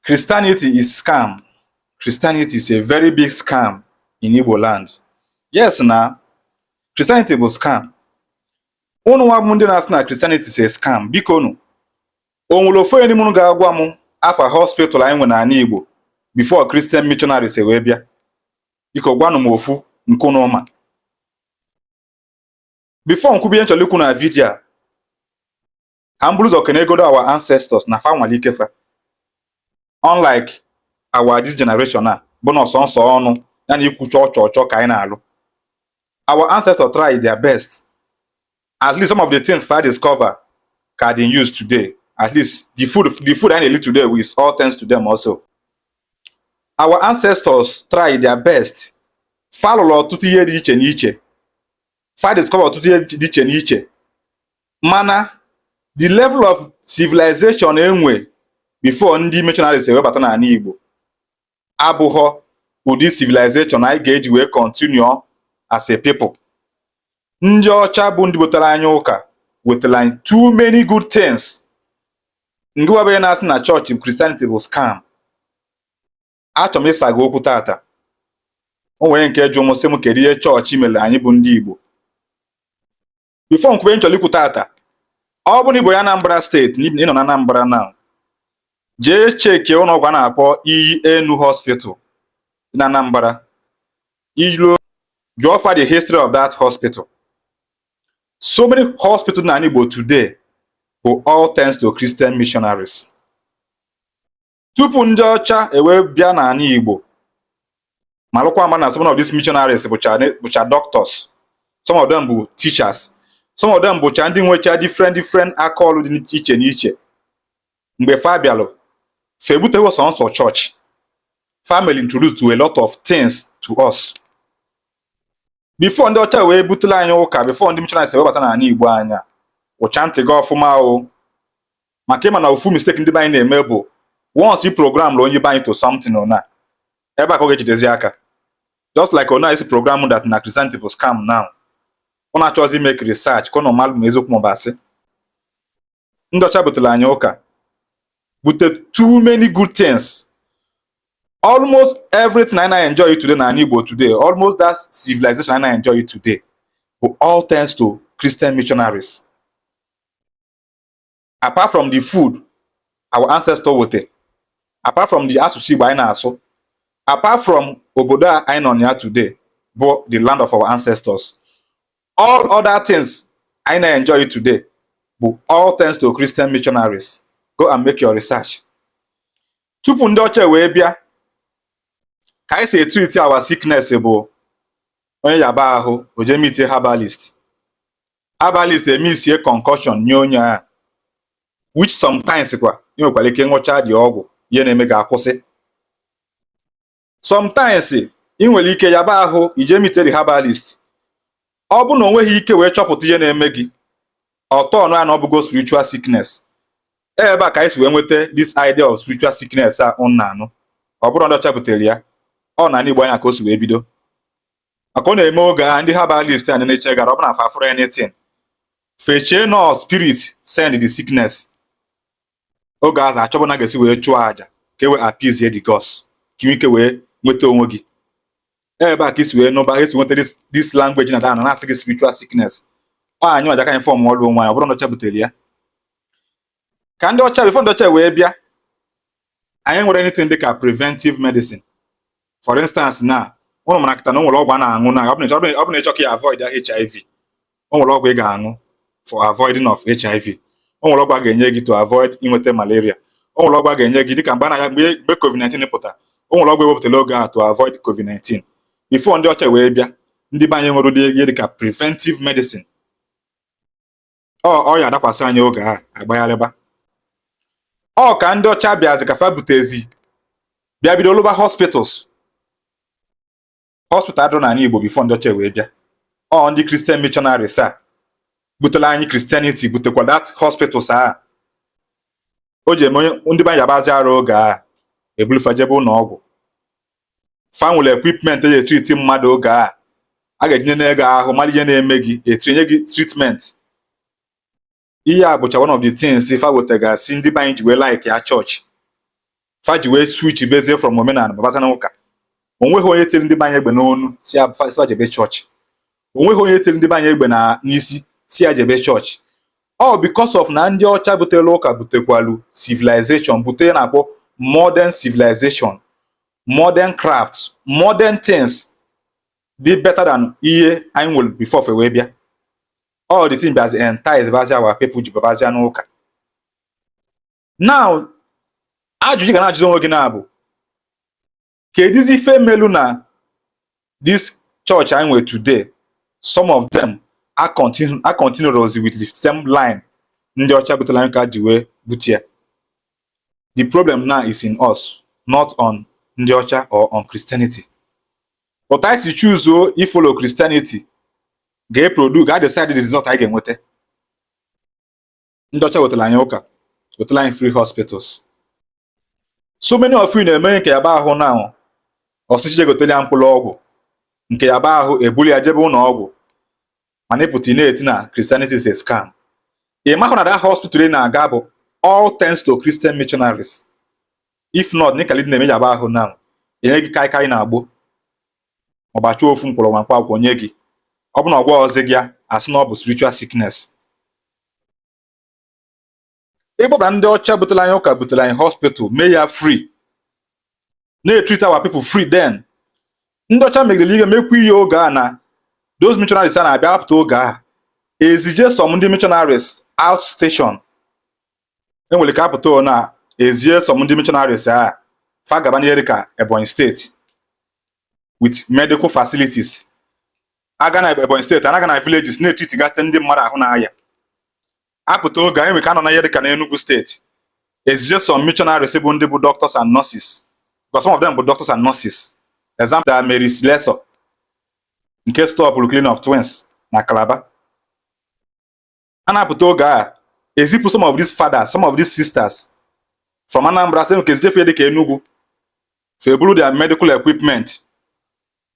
Christianity is scam. Christianity is a very big scam in Igbo land. Yes na, Christianity bụ scam. Unu nwa bụ ndị na-asị na Christianity is a scam, biko nu, o nwere ofu onye n'ime unu ga-agwa m afa hospital anyị nwe n'ala Igbo before Christian missionaries wee bịa? Biko gwanụ m ofu nke unu ma. Before nkwubi ihe nchọrọ ikwu na video a, ka m buru ụzọ kenegodo our ancestors na fa nwere ike fa, unlike our this generation a bụ na ọsọ nsọ ọnụ ya na ikwu chọọ chọọ chọọ ka anyị na-alụ. Our ancestors try their best. At least some of the things fa discover ka dị in use today. At least the food anyị na-eli today is all thanks to them also. Our ancestors try their best. Fa lụrụ ọtụtụ ihe dị iche n'iche, fa discover ọtụtụ ihe dị iche n'iche, mana the level of civilization enwe before ndị missionaries ewebata n'ala Igbo abụghọ ụdị civilization anyị ga-eji wee continue as a people. Ndị ọcha bụ ndị wetara anyị ụka wetara anyị too many good things. Ngị wabanye na-asị na chọọchị Christianity bụ scam, achọrọ m ịsa gị okwu tata. O nwere nke jụ m sị m kedu ihe chọọchị mere anyị bụ ndị Igbo. Before nkwube nchọrọ ikwu tata, ọ bụ na Igbo ya Anambra Steeti, ị nọ na Anambra now, jee checkie ụlọ ọgwụ a na-akpọ Iyi Enu Hospital dị na Anambra. Ilu jụọ fa the history of that hospital. So many hospitals na Igbo today bụ all thanks to Christian missionaries. Tupu ndị ọcha ewee bịa n'ala Igbo, ma lụkwa ama na some of these missionaries bụcha doctors, some of them bụ teachers, some of them bụcha ndị nwecha different different aka ọrụ dị iche n'iche. Mgbe fa bịalụ, fa ebuteghị sọnsọ chọọchị. Family introduced to a lot of things to us before ndị ọcha wee butere anyị ụka, before ndị missionaries ewebata n'ala Igbo. Anya ụcha ntị gị ọfụma o, maka ịma na ofu mistake ndị be anyị na-eme bụ once i program la onye be anyị to something, na ebe a ka ọ ga-ejidezi aka. Just like ona isi program that na Christianity bụ scam now, ọ na-achọzi make research ka ọ nọ malụ ma eziokwu maọbụ asị. Ndị ọcha butere anyị ụka, bute too many good things. Almost everything I na-enjoy today na ala Igbo today, almost that civilization I na-enjoy today bụ all thanks to Christian missionaries. Apart from the food our ancestors wete, apart from the asụsụ Igbo anyị na-asụ, apart from obodo a anyị nọ na ya today bụ the land of our ancestors, all other things anyị na-enjoy today bụ all thanks to Christian missionaries. Go and make your research. Tupu ndị ọcha wee bịa, ka anyị si etreat our sickness bụ onye yaba ahụ, o jee meet herbalist. Herbalist emisie concoction nye onye ahụ, which sometimes kwa ị nwekwara ike ṅụcha dị ọgwụ, ihe na-eme ga-akwụsị. Sometimes ị nwere ike yaba ahụ, ije meet the herbalist, ọ bụ na o nweghị ike wee chọpụta ihe na-eme gị, ọtọ ọnụ ya na ọ bụgo spiritual sickness. Ebe a ka anyị si wee nweta this idea of spiritual sickness a unu na-anụ. Ọ bụrụ ndị ọcha butere ya, ọ na Igbo anya ka o si wee bido, maka ọ na-eme oge a ndị herbalist a na-eche gara, ọ bụ na fa fụrụ anything, fechie nọ spirit send the sickness. Oge ahụ achọbụ na ga-esi wee chụọ àjà ka e wee appease the gods, ka ị ike wee nweta onwe gị. Ebe a ka isi wee nụba esi nweta this language na dana na-asị gị spiritual sickness. Ọ anyị ọja ka anyị form ọrụ onwe anyị. Ọ bụrụ na ọcha butere ya, ka ndị ọcha, before ndị ọcha wee bịa, anyị nwere anything dịka preventive medicine. For instance, na ụnụ mara kịta na o nwere ọgwụ a na-aṅụ na ọ bụ na ịchọ ka ya avoid HIV, o nwere ọgwụ ị ga-aṅụ for avoiding of HIV. O nwere ọgwụ a ga-enye gị to avoid inweta malaria. O nwere ọgwụ a ga-enye gị dịka mgbe a na mgbe COVID-19 pụta, o nwere ọgwụ ewepụtara oge a to avoid COVID-19. Before ndị ọcha wee bịa, ndị be anyị nwere ụdị ihe dịka preventive medicine? Ọ ọya adakwasị anyị oge a agbagharịba. Ọ ka ndị ọcha bịazi ka fa butezi bịa bido lụba hospitals. Hospital adịrọ n'ala Igbo before ndị ọcha wee bịa. Ọ ndị Christian missionaries a butere anyị Christianity butekwa that hospitals a. O ji eme onye ndị be anyị yabazi arụ oge a, ebulufa jebe ụlọ ọgwụ. Fa nwere equipment eji etreat mmadụ oge a. A ga-etinye n'ego ahụ mara ihe na-eme gị, etinye gị treatment. Ihe a bụcha one of the things fa wetagasị ndị be anyị ji wee like ya chọọchị. Fa ji wee switch bezie from omenala babata n'ụka. Onweghị onye tiri ndị be anyị egbe n'onu si ya si jebe chọọchị. Onweghị onye tiri ndị be anyị egbe na n'isi si ya jebe chọọchị. All because of na ndị ọcha butere ụka, butekwalu civilization, bute ya na-akpọ modern civilization, modern crafts, modern things dị better than ihe anyị nwere before fe wee bịa. All the thing bịazi entice bazi our people ji babazia n'ụka. Now, ajụjụ ga na-ajụzi onwe gị na bụ, kedizi ife melu na this church anyị nwere today, some of them are continue with the same line ndị ọcha butere anyị ka ji wee bute ya? The problem now is in us, not on ndị ọcha or on Christianity. But anyị si choose o follow Christianity ga-eproduce, ga-decide the result anyị ga-enweta. Ndị ọcha wetara anyị ụka, wetara anyị free hospitals. So many of you na-eme nke yaba ahụ now, ọsịsị jegotere ya mkpụrụ ọgwụ nke yaba ahụ, ebuli ya jebe ụlọ ọgwụ, mana ịpụta ị na-eti na Christianity is a scam. Ị mahụ na that hospital ị na-aga bụ all thanks to Christian missionaries. If not, n'ịkalị na-eme yaba ahụ now, enye gị kaikai na agbo, ọgbachi ofu mkpọrọgwụ mkpa akwụkwọ nye gị. Ọ bụ na ọgwọ ọzọ gị ya asị na ọ bụ spiritual sickness. Ịgbọbara ndị ọcha butere anyị ụka, butere anyị hospital, mee ya free, na-etreat our people free. Then ndị ọcha megidere ihe mekwa ihe oge a na those missionaries a na-abịa apụta oge a, ezije some ndị missionaries out station. Enwere ka apụta na ezie some ndị missionaries a fa gaba n'ihe dịka Ebonyi State with medical facilities. Aga na Ebonyi State, anaga na villages na-etreat gasị ndị mmadụ ahụ na-aya. Apụta oge anyị nwere ka anọ na ihe dịka na Enugu State, ezije some missionaries bụ ndị bụ doctors and nurses, because some of them bụ doctors and nurses. Example, Mary Slessor nke stopụrụ killing of twins na Calabar. A na-apụta oge a, ezipụ some of these fathers, some of these sisters from Anambra State nke ezijefe dịka Enugu, so eburu their medical equipment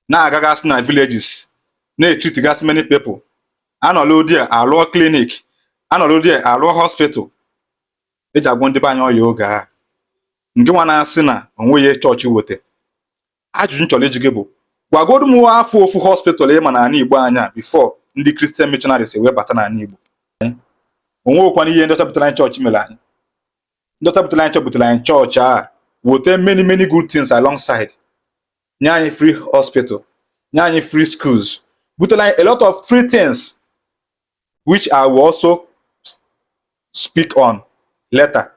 na-agagasị na villages na-etreat gasị many people. Anọlụ there alụọ clinic, anọlụ there alụọ hospital eji agwọ ndị be anyị ọya oge a. Nke nwa na-asị na onweghị chọọchị wete, ajụjụ m chọrọ ịjụ gị bụ, gwagodu m afọ ofu hospital ịma n'ala Igbo anya before ndị Christian missionaries wee bata n'ala Igbo. Onwekwana ihe ndị ọcha butere anyị chọọchị mere anyị. Ndị ọcha butere anyị chọọchị, butere anyị chọọchị a, wete many, many good things alongside, nye anyị free hospital, nye anyị free schools, butere anyị a lot of free things, which I will also speak on later.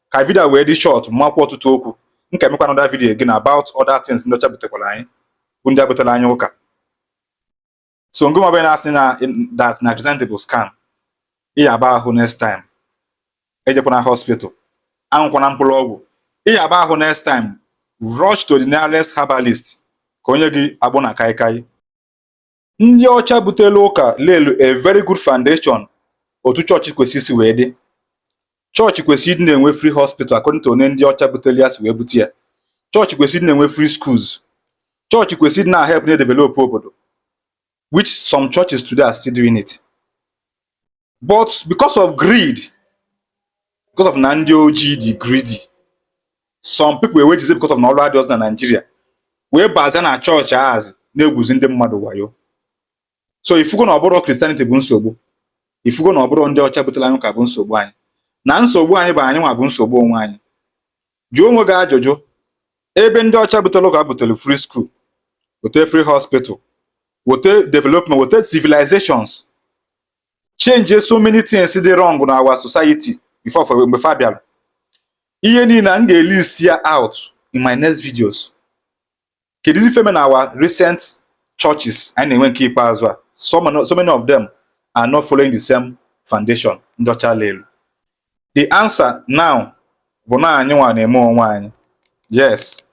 Ka video wee dị short, makwa ọtụtụ okwu, m ka emekwa another video again about other things ndị ọcha butekwara anyị, bụ ndị a butere anyị ụka. So ngị nwa na-asị na that na Christianity bụ scam, ịyaba ahụ next time, ejekwana hospital, aṅụkwana mkpụrụ ọgwụ. Ịyaba ahụ next time, rush to the nearest herbalist ka onye gị agbụ na kaikai. Ndị ọcha butere ụka lelu a very good foundation otu chọọchị kwesịrị isi wee dị. Chọọchị kwesịrị ịdị na-enwe free hospital according to onye ndị ọcha butere ya si wee bute ya. Chọọchị kwesịrị ịdị na-enwe free schools. Chọọchị kwesịrị ịdị na-help na-develop obodo, which some churches today are still doing it. But because of greed, because of na ndị ojii dị greedy, some people ewejizi because of na ọrụ adịghịzi na Nigeria wee bazie na chọọchị ahazi na-egwuzi ndị mmadụ wayo. So ifugo na ọbụrụ Christianity bụ nsogbu, ifugo na ọbụrụ ndị ọcha butere anyị ụka bụ nsogbu anyị, na nsogbu anyị bụ anyị nwa bụ nsogbu onwe anyị. Jụọ onwe gị ajụjụ, ebe ndị ọcha butere ụka, butere free school, wete free hospital, wete development, wete civilizations, change so many things dị wrong na our society before for mgbe fa bịara. Ihe niile m ga-elist ya out in my next videos. Kedu ife mere na our recent churches anyị na-enwe nke ikpeazụ a, so many of them are not following the same foundation ndị ọcha lelu? The answer now bụ na anyị nwa na-eme onwe anyị. Yes,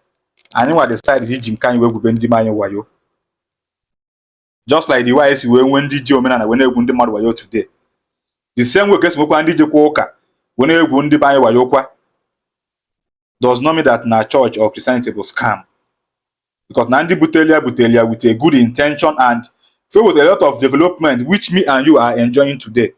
anyị nwa decide iji nke anyị wee gwube ndị be anyị wayo, just like the way anyị si wee nwee ndị ji omenala wee na-egwu ndị mmadụ wayo today. The same way ka esi nwekwa ndị jikwa ụka wee na-egwu ndị be anyị wayo kwa, does not mean that na church or Christianity bụ scam, because na ndị butere ya, butere ya with a good intention and filled with a lot of development which me and you are enjoying today.